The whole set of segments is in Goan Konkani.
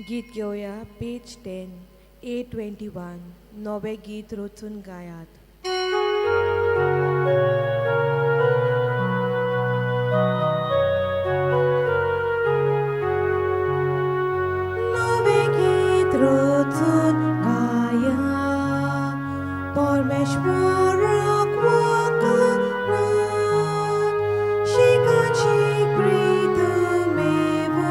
गीत घेवया पेज 10 A21 नवें गीत रचून गायात. नवें गीत रचून गायात परमेश्वराक वखणात शिकाची प्रीतमेवय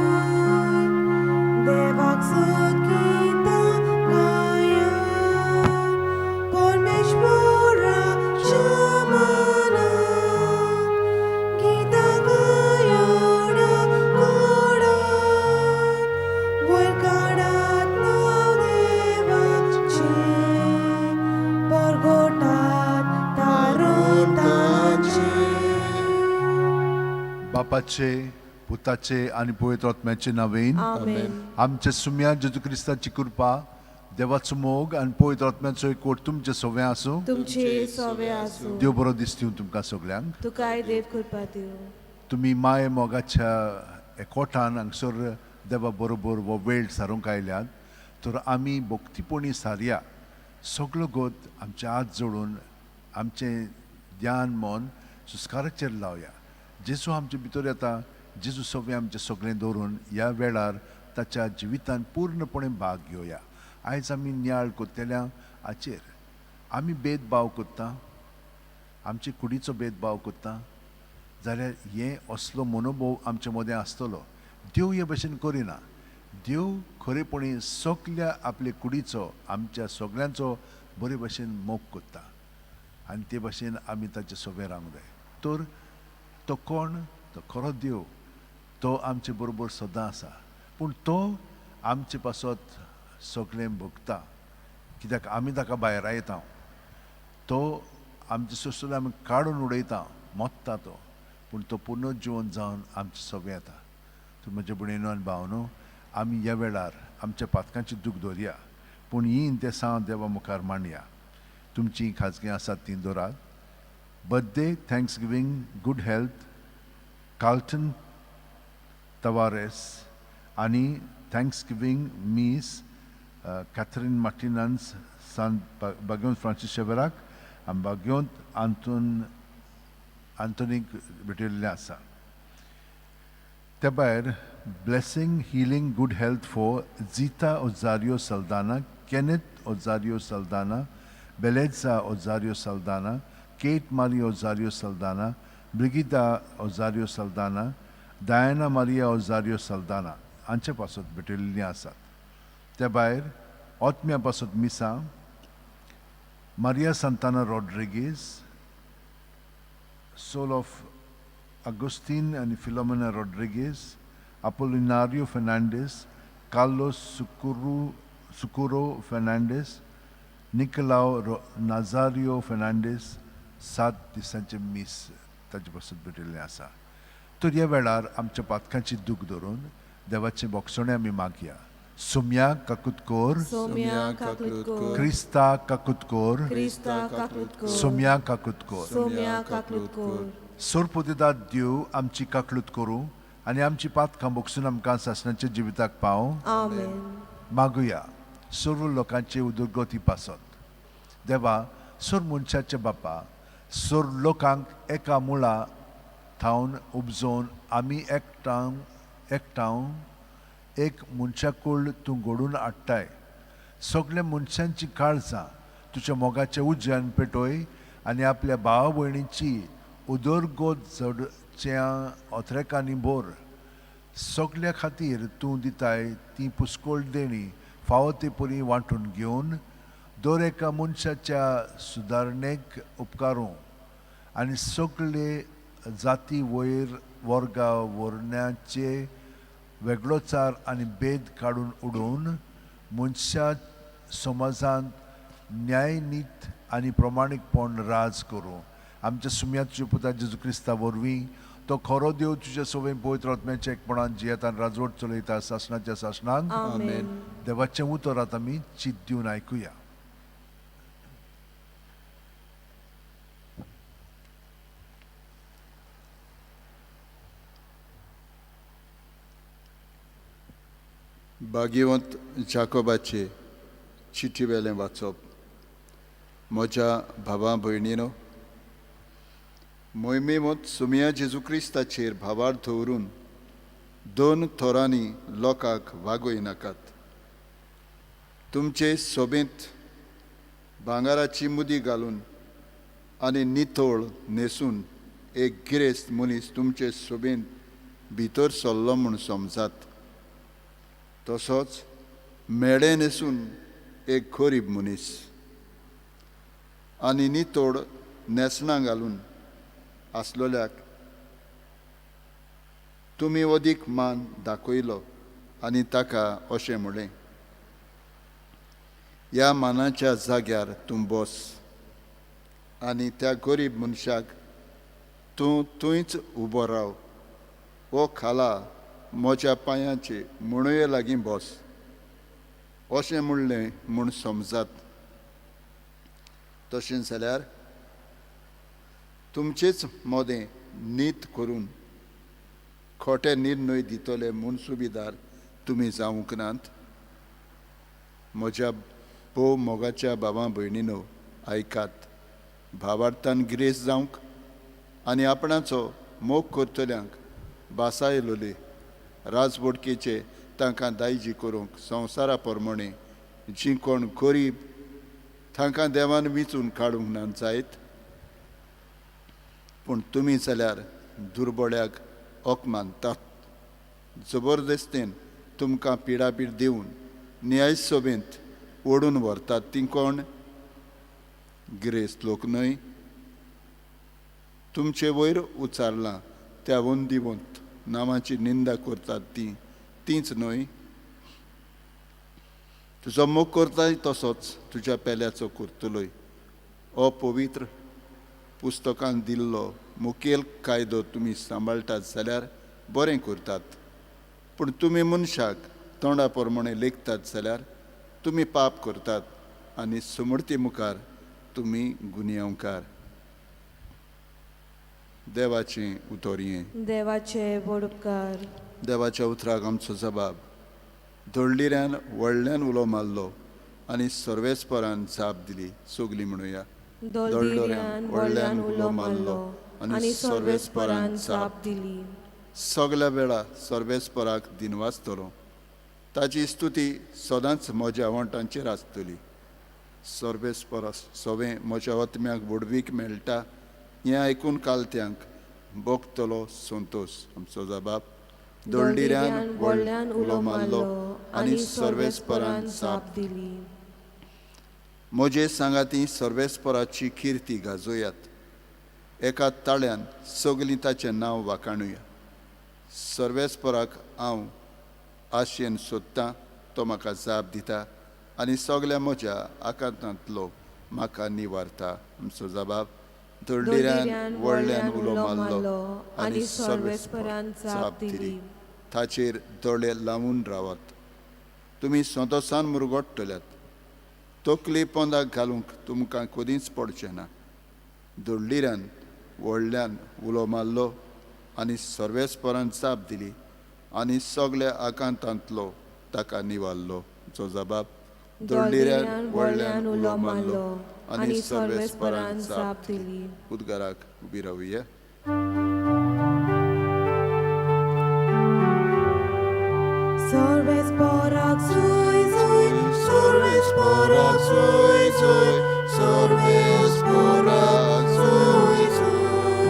देवाक सुत गितां गायात परमेश्वराच्या मानाक गितां गायोडा कोडात वयर काडात नांव देवाचें परगटात तारण ताचें. बापाचे, पुताचे आनी पवित्र आत्म्याचे नांवेन. आमेन. आमच्या सुम्या जेजू क्रिस्ताची कृपा, देवाचो मोग आनी पवित्र आत्म्याचो एकवट तुमचे सगळें आसूं. तुमचे सोवे आसूं. देव बरो दीस दिवं तुमकां सगल्यांक. तुकाय देव कृपा दिवं. तुमी माय मोगाच्या एकवटान हांगसर देवा बरोबर हो वेळ सारूंक आयल्यात तर आमी भक्तीपणी सारया. सगलो गोत आमचे हात जोडून आमचें ध्यान मन सुस्काराचेर लावया. जेजू आमचे भितर येता. जेजू सगळें आमचें सगळें दवरून ह्या वेळार ताच्या जिवितान पूर्णपणे भाग घेवया. आयज आमी नियाळ करतल्या हाचेर आमी भेदभाव करता, आमचे कुडीचो भेदभाव करता जाल्यार हें असलो मनोभोव आमचे मदें आसतलो. देव हे भशेन करिना. देव खरेपणी सगल्या आपले कुडीचो, आमच्या सगल्यांचो बरे भशेन मोग करता आनी ते भशेन आमी ताचे सोबे रावंक जाय. तर तो कोण? तो खरो देव. तो आमचे बरोबर सदां आसा, पूण तो आमचे पासत सगळें भोगता कित्याक आमी ताका भायर येता. तो आमचे सोंसून आमी काडून उडयता, मोत्ता तो, पूण तो पुनर्जिवन जावन आमचे सोबे येता. तर म्हज्या भयणीनो आनी भावनो, आमी ह्या वेळार आमच्या पातकांची दूख दवरया, पूण ही इंतेसांव देवा मुखार मांडया. तुमची खाजगी आसात ती दवरात. Birthday, thanksgiving, good health, Carlton Tavares आनी थँक्सगिवींग मीस कॅथरीन मार्टिनान्स सान बागेवंत फ्रांसीस शेवराक आनी बागेवंत आंतोनीक भेटयल्लें आसा. त्या भायर blessing, healing, good health for Zita Ozario Saldanha, Kenneth Ozario Saldanha, Beleza Ozario Saldanha, Kate Maria Ozario Saldanha, Brigida Ozario Saldanha, Diana Maria Ozario Saldanha हांचे पासत भेटयल्लीं आसात. त्या भायर ओत्म्या पासत मिसां Maria Santana Rodrigues, soul of Agustin आनी Filomena Rodrigues, Apolinario Fernandes, Carlos Sukuro Fernandes, Nicolau Nazario Fernandes 7 दिसांचें मीस ताचे पासत भेटयल्लें आसा. तर ह्या वेळार आमच्या पातकांची दूख धरून देवाचें बोगसणें आमी मागया. सुम्या काकुतकोर. सोम्या काकलूत. क्रिस्ता काकुतकोर. क्रिस्ता काकलूत. सोम्या काकुतकोर. सोम्या काकलूत. सोरपोतेदाद देव आमची काकलूत करूं आनी आमची पातकां बोगसून आमकां सासणाच्या जिविताक पावं. आमेन. मागुया सर्व लोकांचे उदरगती पासत. देवा, सोर मनशाच्या बापा, सोर लोकांक एका मुळा थावन उपजोवन आमी एकठांव एक मनशाकूळ तूं घडोवन हाडटाय. सगल्या मनशांची काळजां तुज्या मोगाच्या उज्यान पेटय आनी आपल्या भाव भयणीची उदरगत जडच्या अथरेकांनी भर. सगल्या खातीर तूं दिताय ती पुस्कोळ देणी फावो ते परी वांटून घेवन दर एका मनशाच्या सुदारणेक उपकारूं आनी सगळे जाती वयर वर्गा वर्ण्याचे वेगळोचार आनी भेद काडून उडोवन मनशा समाजांत न्यायनीत आनी प्रमाणीकपण राज करूं. आमच्या सुम्या तुज्या पुता जेजू क्रिस्ता वरवीं. तो खरो देव, तुज्या सवय पवित्र आत्म्याच्या एकपणान जियेता आनी राजवट चलयता सासणाच्या सासणाक. आमेन. देवाचें उतर आतां आमी चित दिवन आयकुया. भाग्यवंत जाकोबाचे चिटी वेलें वाचप. म्हज्या भावा भयणीनो, मोहिमेवंत सुमिया जेजू क्रिस्ताचेर भावार दवरून दोन थोरांनी लोकांक वागय नाकात. तुमचे सोबेंत भांगराची मुदी घालून आनी नितळ न्हेसून एक गिरेस्त मनीस तुमचे सोबेंत भितर सरलो म्हूण समजात. तसोच मेळे न्हेसून एक गरीब मनीस आनी नितळ न्हेसणां घालून आसलोल्याक तुमी अदीक मान दाखयलो आनी ताका अशें म्हणलें, ह्या मानाच्या जाग्यार तूं बस आनी त्या गरीब मनशाक तूं थंयच उबो राव वो खाला म्हज्या पांयांचे म्हणये लागीं बस अशें म्हणलें म्हूण समजात. तशें जाल्यार तुमचेच मदें नीत करून खोटे निर्णय दितले म्हूण सुबेदार तुमी जावंक नात. म्हज्या भोव मोगाच्या बाबा भयणीनो, आयकात. भावार्थान गिरेस्त जावंक आनी आपणाचो मोग करतल्यांक भासायलोले राजबोडकेचे तांकां दायजी करूंक संवसारा प्रमाणे जीं कोण गरीब तांकां देवान विंचून काडूंक ना जायत. पूण तुमी जाल्यार दुर्बळ्याक हक मानतात. जबरदस्तेन तुमकां पिडापीड दिवन न्याय सभेंत ओडून व्हरतात तीं कोण? गिरेस्त लोक न्हय? तुमचे वयर उचारलां त्या वंदिवंत नांवाची निंदा करतात तीं तींच न्हय? तुजो मोग करताय तसोच तुज्या पेल्याचो करतलोय. हो पवित्र पुस्तकान दिल्लो मुखेल कायदो तुमी सांबाळटात जाल्यार बरें करतात. पूण तुमी मनशाक तोंडा प्रमाणे लेखतात जाल्यार तुमी पाप करतात आनी समर्थी मुखार तुमी गुन्यांवकार. देवाचें उतर हें. देवाचे व्हड उपकार. देवाच्या उतराक आमचो जबाब. धोडलिऱ्यान व्हडल्यान उलो मारलो आनी सर्वेस्परान जाप दिली. सगलीं म्हणुया. दोलदिऱ्यान व्हडल्यान उलो मारलो आनी सर्वेस्परान जाप दिली. सगल्या वेळा सर्वेस्पराक दिनवासतलो. ताची स्तुती सदांच म्हज्या वंटांचेर आसतली. सर्वेस्परा सवें म्हज्या आत्म्याक व्हडवीक मेळटा हें आयकून कालत्यांक भोगतलो संतोश. आमचो जबाब. दोलदिऱ्यान व्हडल्यान उलो मारलो आनी सर्वेस्परान जाप दिली. म्हजे सांगाती सर्वेस्पराची किर्ती गाजोयात. एका ताळ्यान सगलीं ताचें नांव वाखाणुया. सर्वेस्पराक हांव आशेन सोदतां, तो म्हाका जाप दिता आनी सगल्या म्हज्या आकांतांतलो म्हाका निवारता. आमचो जबाब. दोलदिऱ्यान व्हडल्यान उलो मारलो आनी सर्वेस्परान जाप दिली. ताचेर दोळे लावन रावात. तुमी संतोसान मुरगोट्टल्यात. तकली पोंदाक घालूंक तुमकां कदींच पडचें ना. दोडलिऱ्यान व्हडल्यान उलो मारलो आनी सर्वेस्परान जाप दिली आनी सगल्या आकांतांतलो ताका निवारलो. जो जबाब. दोलदिऱ्यान व्हडल्यान उलो मारलो आनी सर्वेस्परान जाप दिली. उद्गाराक उबी रावया. सर्वेस्पराक सुय सुय, सर्वेस्पराक सुय सुय, सर्वेस्पराक सुय सुय.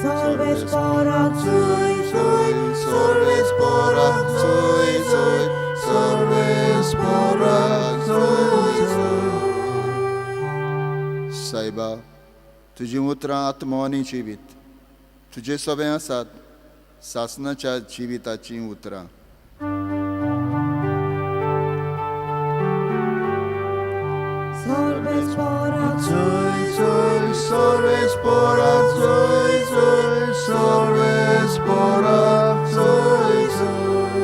सर्वेस्पराक सुय सुय, सर्वेस्पराक सुय सुय, सर्वेस्पराक सुय सुय. सायबा, तुजीं उतरां आत्मो आनी जिवीत तुजे सवें आसात. सासणाच्या जिविताचीं उतरां. सर्वेस्पराक सुय सुय, सर्वेस्पराक सुय सुय, सर्वेस्पराक सुय सुय.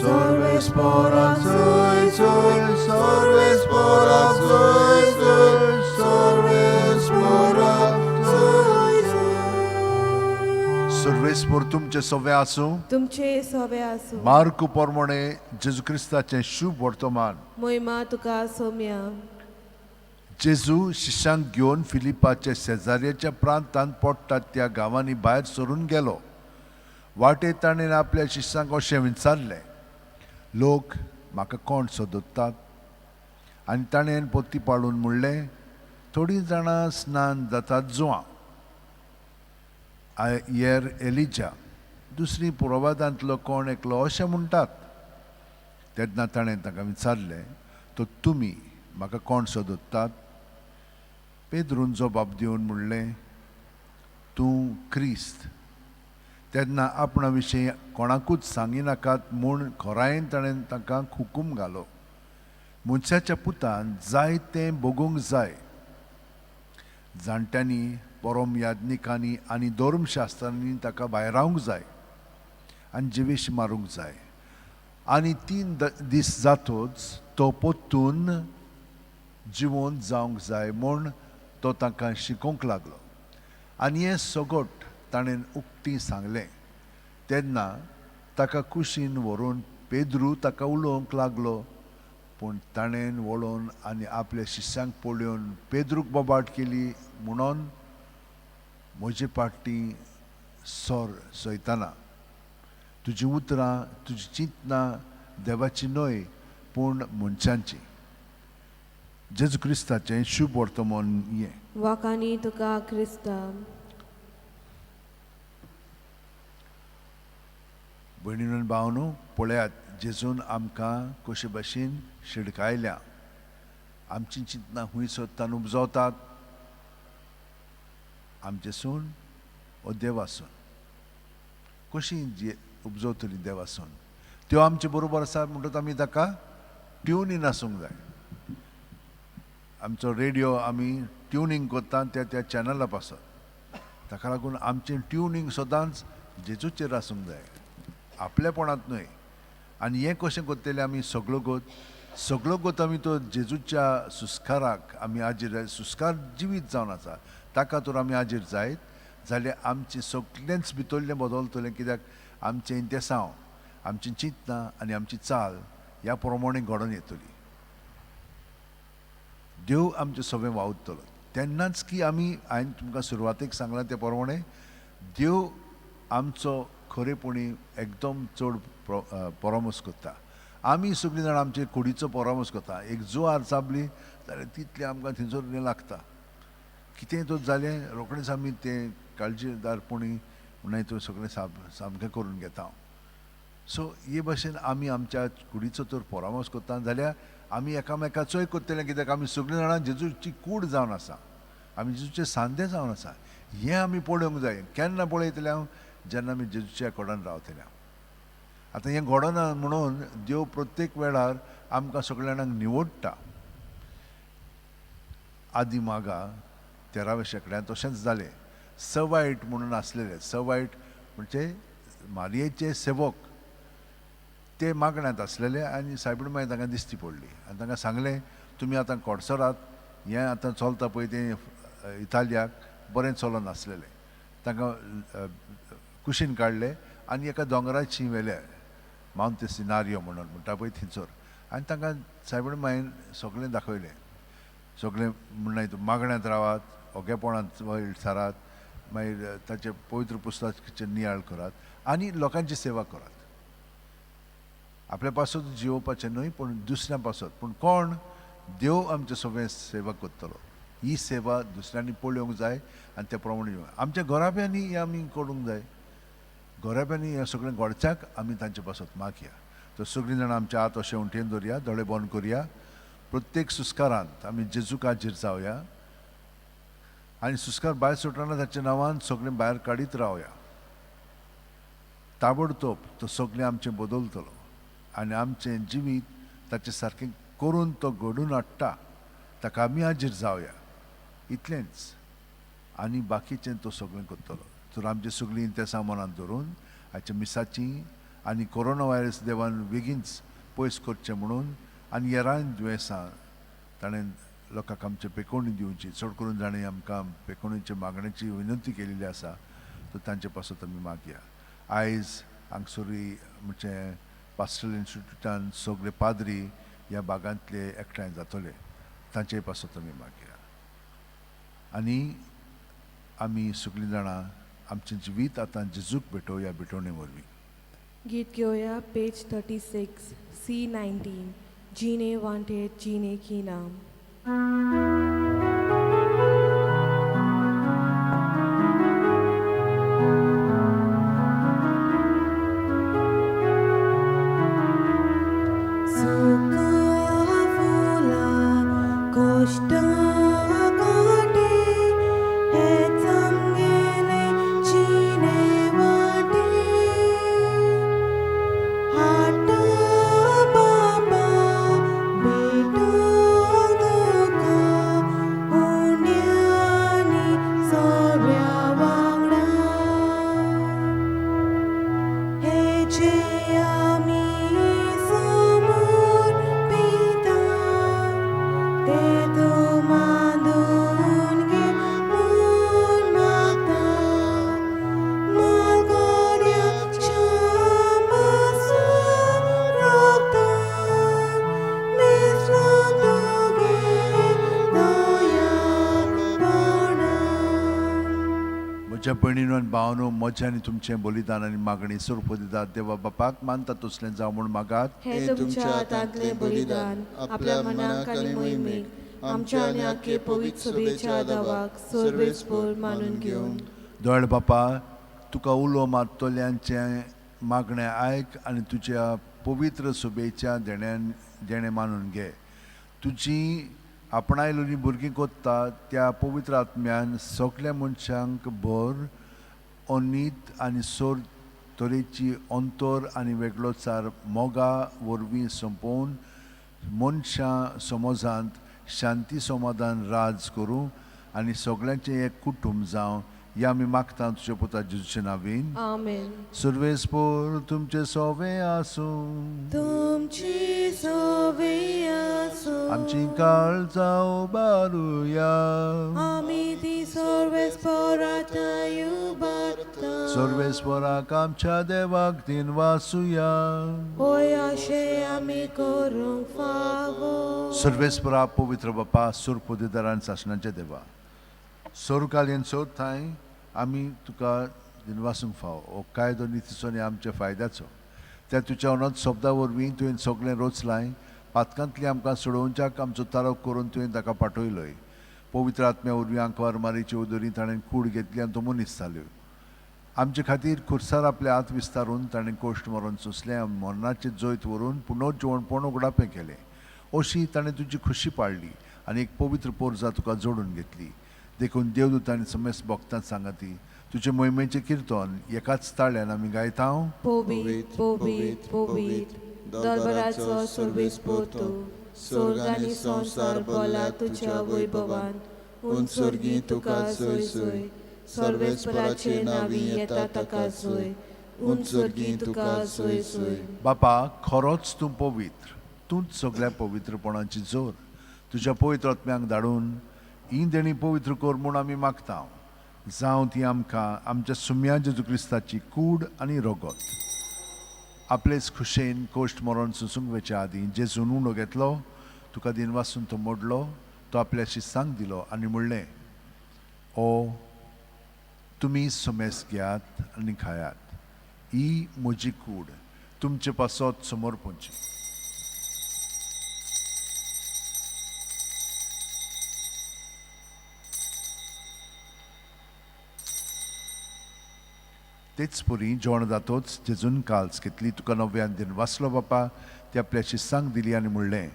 सर्वेस्पराक सुय सुय, सर्वेस्पराक सुय सुय, सर्वेस्पराक सुय सुय. सर्वेस्पर तुमचे सवे आसूं. तुमचे सोवे आसूं. मार्कू प्रमाणे जेजू क्रिस्ताचें शुभ वर्तमान. मोहिमा तुका सोम्या. जेजू शिश्यांक घेवन फिलिपाचे शेजाऱ्याच्या प्रांतांत पडटात त्या गांवांनी भायर सरून गेलो. वाटेर ताणें आपल्या शिश्यांक अशें विचारलें, लोक म्हाका कोण सोदतात? आनी ताणें पोती पाडून म्हणलें, थोडीं जाणां स्नान जातात जुवां, येर एलिजा, दुसरी पुरोवादांतलो कोण एकलो अशें म्हणटात. तेन्ना ताणें तांकां विचारलें, तर तुमी म्हाका कोण सोदतात? पेद्रून जबाब दिवन म्हणलें, तूं क्रिस्त. तेन्ना आपणा विशीं कोणाकूच सांगिनाकात म्हूण खोरायेन ताणें तांकां हुकूम घालो. मनशाच्या पुतान जाय तें भोगूंक जाय. जाणट्यांनी, परम याज्ञिकांनी आनी धर्मशास्त्रांनी ताका भायरावंक जाय आनी जिवेश मारूंक जाय, आनी 3 दीस जातच तो परतून जिवंत जावंक जाय म्हूण तो तांकां शिकोवंक लागलो. आनी हें सगट ताणें उक्ती सांगलें. तेन्ना ताका कुशीन व्हरून पेद्रू ताका उलोवंक लागलो. पूण ताणें वळोवन आनी आपल्या शिश्यांक पळोवन पेद्रूक बोबाट केली म्हणून, म्हजे पाटी सोर सयतना तुजीं उतरां तुजी चिंतनां देवाची न्हय पूण मनशांची. जेजू क्रिस्ताचें शुभ वर्तमान हें. वाकानी तुका क्रिस्ता. भयणीन भावनो, पळयात जेजून आमकां कशे भाशेन शिडकायल्या. आमची चिंतनां खूंय सोदतान उपजवतात, आमचे सून ओ देवासून. कशी उपजवतली देवासून? त्यो आमचे बरोबर आसा म्हणटकच आमी ताका ट्युनीन आसूंक जाय. आमचो रेडियो आमी ट्युनींग करता त्या त्या चॅनला पासत. ताका लागून आमचें ट्युनींग सदांच जेजूचेर आसूंक जाय, आपलेपणांत न्हय. आनी हें कशें करतलें आमी? सगळो गोत सगळो गोत आमी तो जेजूच्या सुस्काराक आमी आजीर, सुस्कार जिवीत जावन आसा ताका तर आमी आजीर जायत जाल्यार आमचें सगळेंच भितरलें बदलतलें. कित्याक आमचें इंतेसांव, आमचीं चिंतनां आनी आमची चाल ह्या प्रमाणे घडोवन येतली. देव आमचें सगळें वावुरतलो तेन्नाच की आमी, हांवें तुमकां सुरवातेक सांगलां ते प्रमाणे, देव आमचो खरेपणी एकदम चड परामर्श करता. आमी सगळीं जाणां आमचे कुडीचो परामर्श करता. एक जुवार चाबली जाल्यार तितलें आमकां थंयसर हें लागता. कितेंय तर जालें रोखडेंच आमी तें काळजीदारपणी म्हणून तो सगळें सामकें करून घेता. सो हे भाशेन आमी आमच्या कुडीचो तर परामर्श करता जाल्यार आमी एकामेकाचोय करतले. कित्याक आमी सगळीं जाणां जेजूची कूड जावन आसा, आमी जेजूचे सांदे जावन आसा. हें आमी पळोवंक जाय. केन्ना पळयतलें हांव? जेन्ना आमी जेजूच्या कडेन रावतले. आतां हें घडना म्हणून देव प्रत्येक वेळार आमकां सगळ्या जाणांक निवडटा. आदी मागा 13व्या शेंकड्यांत तशेंच जालें. सवायट म्हणून आसलेले, सवायट म्हणजे मारयेचे सेवक, ते मागण्यांत आसलेले आनी सायबीण मागीर तांकां दिश्टी पडली आनी तांकां सांगलें, तुमी आतां कोडसरात, हें आतां चलता पळय तें इतालियाक बरें चलून आसलेलें. तांकां कुशीन काडले आनी एका दोंगराची व्हेले, मावंत सिनारियो म्हणून म्हणटा पळय थंयसर. आनी तांकां सायबीण मायन सगळें दाखयलें. सगळें म्हणलें, मागण्यांत रावात, ओगेपणांत वयर सारात, मागीर ताचे पवित्र पुस्तकाचेर नियाळ करात आनी लोकांची सेवा करात. आपल्या पासत जिवोवपाचें न्हय पूण दुसऱ्या पासत. पूण कोण? देव आमचे सगळें सेवा करतलो. ही सेवा दुसऱ्यांनी पळोवंक जाय आनी त्या प्रमाणे आमच्या घराब्यांनी हें आमी करूंक जाय. घराब्यांनी हें सगळें घडच्याक आमी तांचे पासत मागया. तर सगळीं जाणां आमच्या हात अशें उंटयेन दवरया, दोळे बंद करया. प्रत्येक सुस्कारांत आमी जेजूक हाजीर जावया आनी सुस्कार भायर सुटना ताच्या नांवान सगळें भायर काडीत रावया. ताबडतोब तो सगळें आमचें बदलतलो आनी आमचें जिवीत ताचें सारकें करून तो घडून हाडटा. ताका आमी हाजीर जावया, इतलेंच. आनी बाकीचें तो सगळें करतलो. तर आमचीं सगळीं इंतेसां मनांत धरून हाच्या मिसाची आनी कोरोना व्हायरस देवान बेगीनच पयस करचें म्हणून आनी हेरांय दुयेंसां ताणें लोकांक आमचे पेकोवणी दिवची, चड करून जाणें आमकां पेकोवणीचे मागणेची विनंती केलेली आसा तर तांचे पासत आमी मागया. आयज हांगसरूय म्हणजे पास्टल इन्स्टिट्यूटान सगळे पाद्री ह्या भागांतले एकठांय जातले, तांचे पासत आमी मागया. आनी आमी सगळीं जाणां आमचें जिवीत आतां जेजूक भेटोवया भेटवणे वरवीं. गीत घेवया पेज 36 C19 जीने वांटे जीने की नाम. म्हज्या भयणीनो आनी भावानो, म्हजें आनी तुमचें बलिदान आनी मागणी स्वरूप देवा बापाक मानता तसलें जावं म्हूण मागात. हे तुमच्या हातांतलें बलिदान आपल्या मनाक आनी मोहिमेक आमच्या आनी आखे पवित्र सभेच्या दावाक सर्वेस्पर मानून घेवन. दोळ बापा, तुका उलो मारतल्यांचें मागणें आयक आनी तुज्या पवित्र सभेच्या देण्यान देणें मानून घे. तुजी आपणायलोनी भुरगीं कोत्ता त्या पवित्र आत्म्यान सगल्या मनशांक भर अनीत आनी सोर तरेची अंतर आनी वेगळोचार मोगा वरवीं सोंपोवन मनशां समाजांत शांती समाधान राज करूं आनी सगल्यांचें एक कुटूंब जावं ह्या आमी मागता तुज्या पुता जेजूचे नांवान. आमेन. सर्वेस्पर तुमचें सोवे आसूं. तुमची सोवे आसूं. आमची काळजां उबारुया. आमी ती सर्वेस्पराक उबारता. सर्वेस्पराक आमच्या देवाक दिनवासुया. होय अशें आमी करूंक फावो. सर्वेस्परा पवित्र बापा, सुरपुदेदारान सासणाच्या देवा, सोरकालीन सोद थांय आमी तुका दिनवासूंक फावो. हो कायदो नितीचो आनी आमच्या फायद्याचो त्या तुज्या अनंत शब्दा वरवीं तुवें सगळें रोचलाय. पातकांतली आमकां सोडोवच्याक आमचो तारक करून तुवें ताका पाठयलोय. पवित्र आत्म्या वरवीं आंकवार मारीचे उदरी ताणें कूड घेतली आनी तो मनीस जाल्यो. आमचे खातीर खुर्सार आपले हात विस्तारून ताणें कोश्ट मरून सोंसलें. मरणाचें जैत व्हरून पुनर्जिवणपण उगडापें केलें. अशी ताणें तुजी खुशी पाळ्ळी आनी एक पवित्र पोरजा तुका जोडून घेतली. देखून देवदूत आनी समेस्त भक्तां सांगाती तुजे मोहिमेचें किर्तन एकाच ताळ्यान आमी गायता. पवित्र पवित्र पवित्र दरबाराचो सर्वेस्पर तूं, स्वर्ग आनी संवसार भरला तुज्या वैभवान. उंच स्वर्गी तुका जय जय, सर्वेस्पराचे नांवी येता ताका जय, उंच स्वर्गी तुका जय जय. बापा, खरोच तूं पवित्र, तूंच सगळ्या पवित्रपणाची जोर. तुज्या पवित्र आत्म्यांक धाडून ही देणी पवित्र कर म्हूण आमी मागता. जावं ती आमकां आमच्या सुम्या जेजू क्रिस्ताची कूड आनी रगत. आपलेच खुशेन कोश्ट मरण सोंसूंक वेच्या आदीं जेजून उंडो घेतलो, तुका दिनवासून तो मोडलो, तो आपल्या शिस्तांक दिलो आनी म्हणलें, ओ तुमी सुमेस घेयात आनी खायात, ही म्हजी कूड तुमचे पासत समर्पणची. तेच परी जेवण जातोच जेजून काल्स घेतली, तुका नव्यान दिन वाचलो बापा, ती आपल्या शिस्तांक दिली आनी म्हणलें,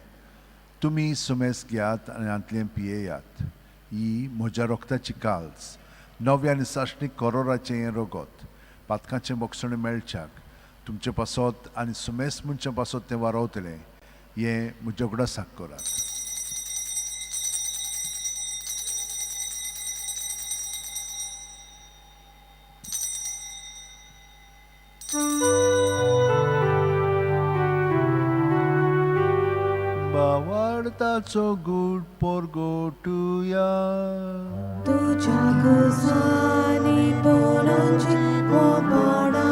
तुमी सुमेस घेयात आनी हांतलें पियेयात, ही म्हज्या रोगताची काल्स, नव्या आनी सासणीक करोराचें हें रगत, पातकाचें बोगसणें मेळच्याक तुमचे पासत आनी सुमेस मनशां पासत तें वारवतलें, हें म्हज्या उगडासाक करात. भावार्थाचो गूट परगटुया. तुज्या गोसानी पोरोंची कोपडा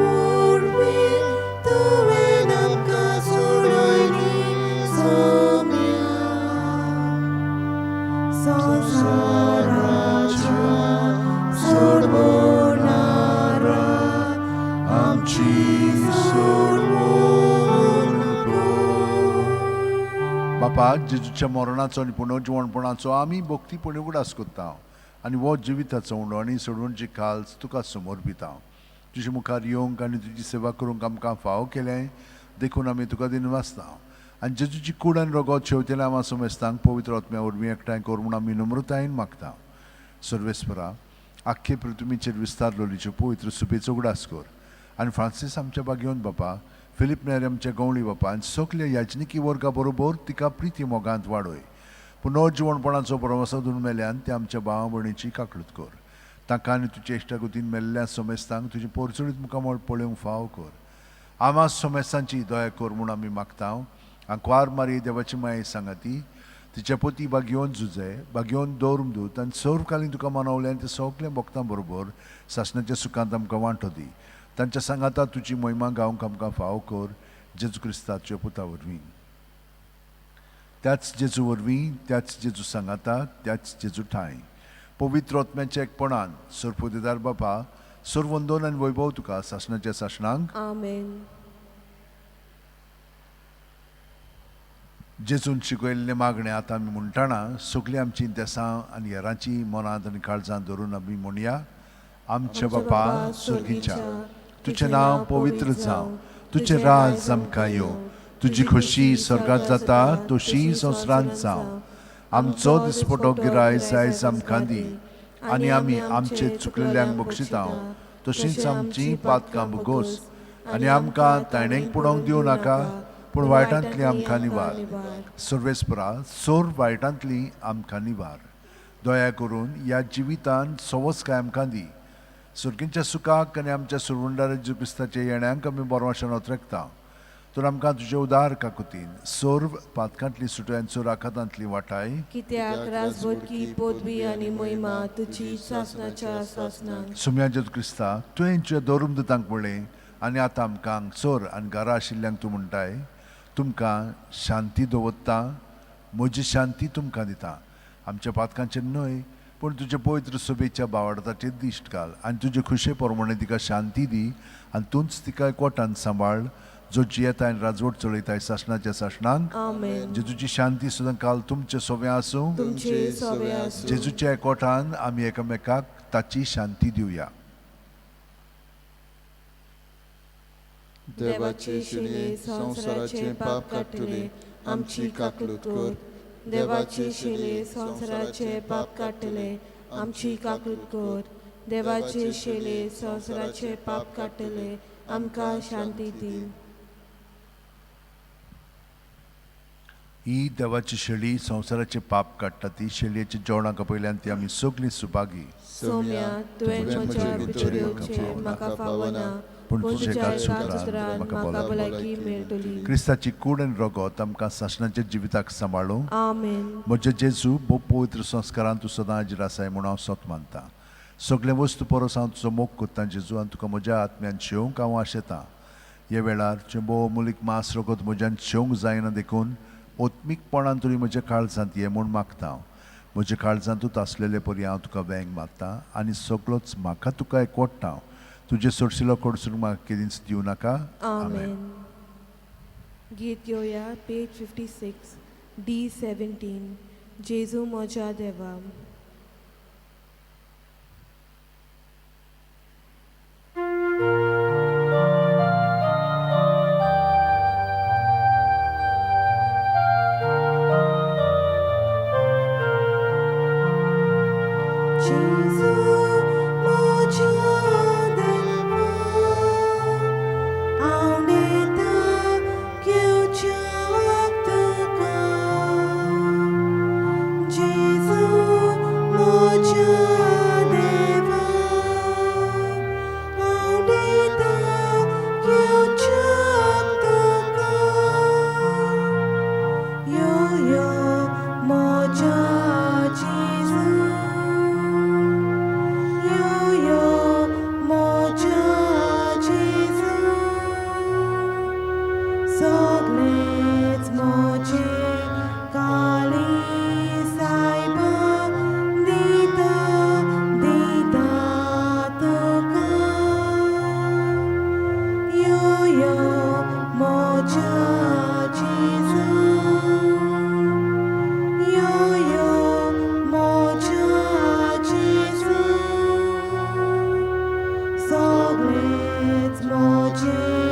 उर्वी तुवें आमकां सोडयली सोम्या संवसाराच्या सोडवणारा आमची सोडवण कर. बापा, जेजूच्या मरणाचो आनी पुनर्जिवणपणाचो आमी भक्तीपणी उगडास करता आनी हो जिविताचो उंडो आनी सोडवणची काल्स तुका समर्पिता. तुजे मुखार येवंक आनी तुजी सेवा करूंक आमकां फावो केलें देखून आमी तुका दिनवासता. आनी जेजूची कूड आनी रगत शेवतेल्या आमा समेस्तांक पवित्र आत्म्या वरवीं एकठांय कर म्हूण आमी नम्रतायेन मागता. सर्वेस्परा, आख्खे पृथ्वीचेर विस्तार लोलीच्यो पवित्र सुबेचो उगडास कर आनी फ्रांसीस आमच्या बागेवन बापा, फिलीप नेर आमच्या गवळी बापा आनी सगल्या याजनिकी वर्गा बरोबर तिका प्रिती मोगांत वाडय. पुनर्जिवणपणाचो प्रवासा दिवन मेल्यान ते आमच्या भावा भयणीची काकळूत कर. तांकां आनी तुज्या इश्टागतीन मेल्ल्या समेस्तांक तुजी पोरचडीत मुखामळ पळोवंक फावो कर. आमा समेस्तांची दया कर म्हूण आमी मागता. आंकवार मारी देवाची माये सांगाती तिच्या पती बागयोवन जुजे बागयोवन दवरून दूत आनी सर्वकालीन तुका मनवलें आनी ते सगळें भक्तां बरोबर सासणाच्या सुखांत आमकां वांटो दी. तांच्या सांगाता तुजी महिमा गावंक आमकां फावो कर जेजू क्रिस्ताच्या पुता वरवीं. त्याच जेजू वरवीं, त्याच जेजू सांगाता, त्याच जेजू ठांय पवित्र आत्म्याच्या एकपणान सरपोदेदार बापा, सर्वंदन आनी वैभव तुका सासणाच्या सासणांक. आमेन. जेजून शिकयल्लें मागणें आतां आमी म्हणटाना सगळीं आमचीं देसां आनी हेरांची मनांत आनी काळजांत धरून आमी म्हणया. आमच्या बापा सुर्गीच्या, तुजें नांव पवित्र जावं, तुजें राज आमकां येवं, तुजी खोशी स्वर्गांत जाता तशी संवसारांत जावं. आमचो दिसपटो गिरायस आयज आमकां दी आनी आमी आमचे चुकलेल्यांक बक्षिता तशींच आमचीं पातकां भोगोस आनी आमकां ताणेक पुडोवंक दिवं नाका पूण वायटांतली आमकां निवार. सर्वेस्परा, सोर वायटांतली आमकां निवार. दया करून ह्या जिवितान सवसकाय आमकां दी. सुर्गींच्या सुखाक आनी आमच्या सुरवंडार जेजू क्रिस्ताच्या येण्यांक आमी बरवाशान ओतरेकता. तर आमकां तुजे उदार काकुतीन सर्व पातकांतली सुटय आनी सोर आखातांतली वाटाय. कित्याक राजबोटकी पदवी आनी महिमा तुजी सासणाच्या सासणाक. सुम्या जेजू क्रिस्ता, तुवें तुज्या दवरून दितांक पळय आनी आतां आमकां चोर आनी घरा आशिल्ल्यांक तूं म्हणटाय, तुमकां शांती दवरता, म्हजी शांती तुमकां दिता. आमच्या पातकांचेर न्हय पूण तुजे पवित्र सभेच्या बावडताचेर दिश्ट घाल आनी तुजे खुशे प्रमाणे तिका शांती दी आनी तूंच तिका एकवटान सांबाळ, जो जियेता आनी राजवट चलयताय सासणाच्या सासणांक. आमेन. जेजूची शांती सुद्दां काल तुमचे सोबे आसूं. तुमचे सोबे आसूं. जेजूच्या एकवटान आमी एकामेकाक ताची शांती दिवया. देवाचे शिले संवसाराचें पाप काडटले आमची काकलूत कर. देवाचे शिले संवसाराचें पाप काडटले आमची काकूत कर. देवाचे शिले संवसाराचें पाप काडटले आमकां शांती दी. ही देवाची शेळी संवसाराचे पाप काडटा ती शेळयेच्या जेवणाक पयल्यान ती आमी सगळीं सुभागी. सोम्या, तुवें म्हज्या भितर येवचें म्हाका फावना, पूण पूण तुज्या तुज्या एकाच एकाच उतरान उतरान म्हाका म्हाका भलायकी भलायकी मेळटली. क्रिस्ताची कूड आनी रगत आमकां सासणाच्या जिविताक सांबाळूं. आमेन. म्हज्या जेजू, भोव पवित्र संस्कारान तूं सदां हाजीर आसाय म्हूण हांव सत मानता. सगळे वस्तू परस हांव तुजो मोग करता जेजू आनी तुका म्हज्या आत्म्यान शेवंक हांव आशेतां. ह्या वेळार तुजें भोव मुलीक मास रगत म्हज्यान शेवंक जायना देखून ओत्मीकपणान तुवें म्हज्या काळजांत ये म्हूण मागता हांव. म्हज्या काळजांतूच आसलेले परी हांव तुका वेंग मारता आनी सगळोच म्हाका तुका एकवटता हांव. तुजें सोडशिलो कडसून म्हाका केदींच दिवं नाका. आमेन. गीत घेवया पेज 56 D17 जेजू म्हज्या देवा. जेजू म्हज्या देवा, हांव नेता घेवच्याक तुका. जेजू जेजू यो यो म्हज्या जेजू सगळेच म्हजें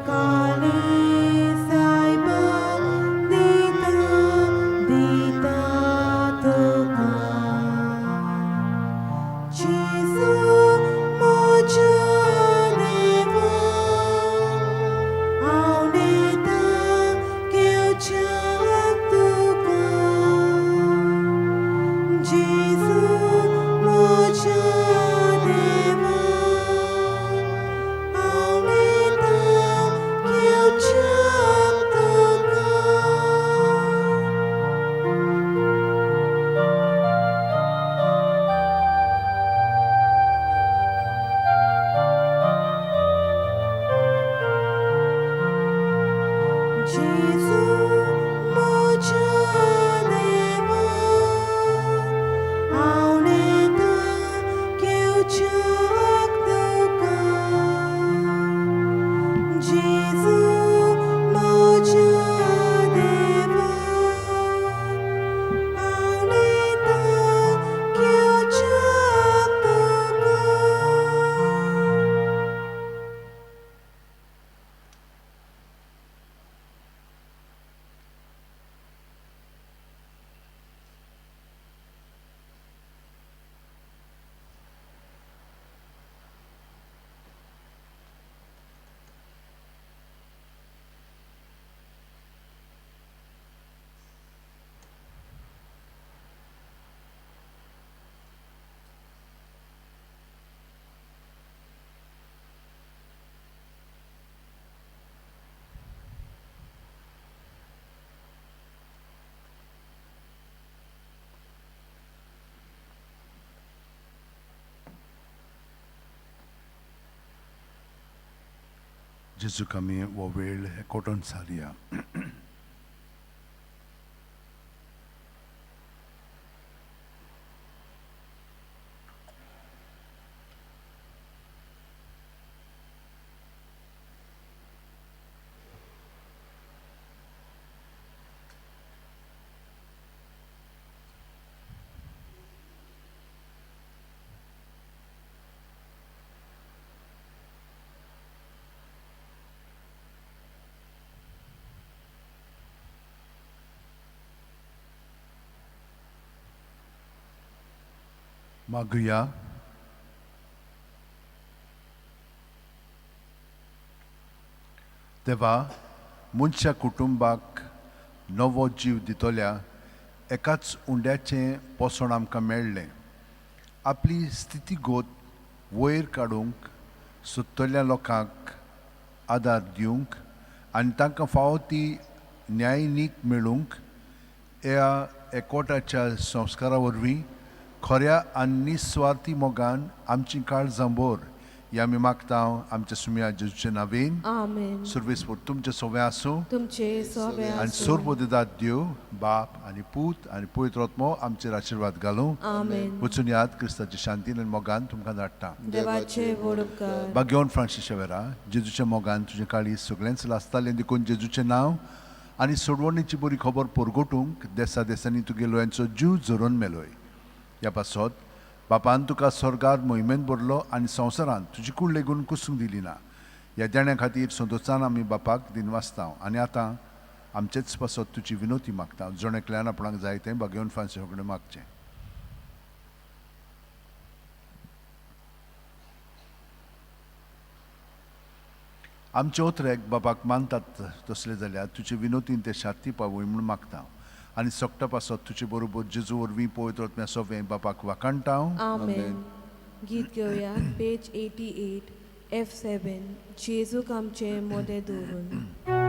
काळीज सायबा दिता दिता तुका जेजू म्हज्या देवा हांव दिता घेवच्याक तुका जेजू म्हज्या देवा हांव दिता घेवच्याक तुका. जेजू म्हज्या देवा हांव दिता घेवच्याक तुका जेजू म्हज्या देवा हांव दिता घेवच्याक तुका. जेजूक आमी हो वेळ एकवटून सारया. मागुया. देवा, मनशा कुटुंबाक नवो जीव दितल्या एकाच उंड्याचें पोसण आमकां मेळ्ळें. आपली स्थितीगत वयर काडूंक सोदतल्या लोकांक आदार दिवंक आनी तांकां फावो ती न्यायनीत मेळूंक ह्या एकवटाच्या संस्कारा वरवीं खऱ्या आनी निस्वार्थी मोगान आमची काळजां भर ह्या आमी मागता आमच्या सुम्या जेजूचे नावेन. आमेन. सुर्वेसपूर तुमचें सोवें आसूं तुमचे सोबे आनी आसूं. सोरबोदेदात देव बाप आनी पूत आनी पवित्र आत्मो आमचेर आशिर्वाद घालूं. आमेन. वचून याद क्रिस्ताच्या शांतीन आनी मोगान तुमकां धाडटा. देवाचे व्हड उपकार. बागेवन फ्रांसीस शेवेरा, जेजूच्या मोगान तुजें काळीज सगळेंच लासतालें देखून जेजूचें नांव आनी सोडवणीची बरी खबर परगटूंक देसा देसांनी तुगे लोयांचो जीव झरोवन मेलोय. ह्या पासत बापान तुका स्वर्गार मोहिमेंत भरलो आनी संवसारांत तुजी कूड लेगून कुसूंक दिली ना. ह्या देण्या खातीर संतोशान आमी बापाक दिनवासता आनी आतां आमचेच पासत तुजी विनोती मागता. जण एकल्यान आपणाक जाय तें बागेवन फ्रांसीसा कडेन मागचें. आमचे ओतरेक बाबाक मानतात तसले जाल्यार तुजे विनोतीन ते शांती पावय म्हूण मागता आनी सगटा पासत तुजे बरोबर जेजू वरवीं पवित्र आत्म्या सोवें बापाक वाखाणटा. आमेन. गीत घेवया पेज 88 F7 जेजूक आमचे मोदें दवरून.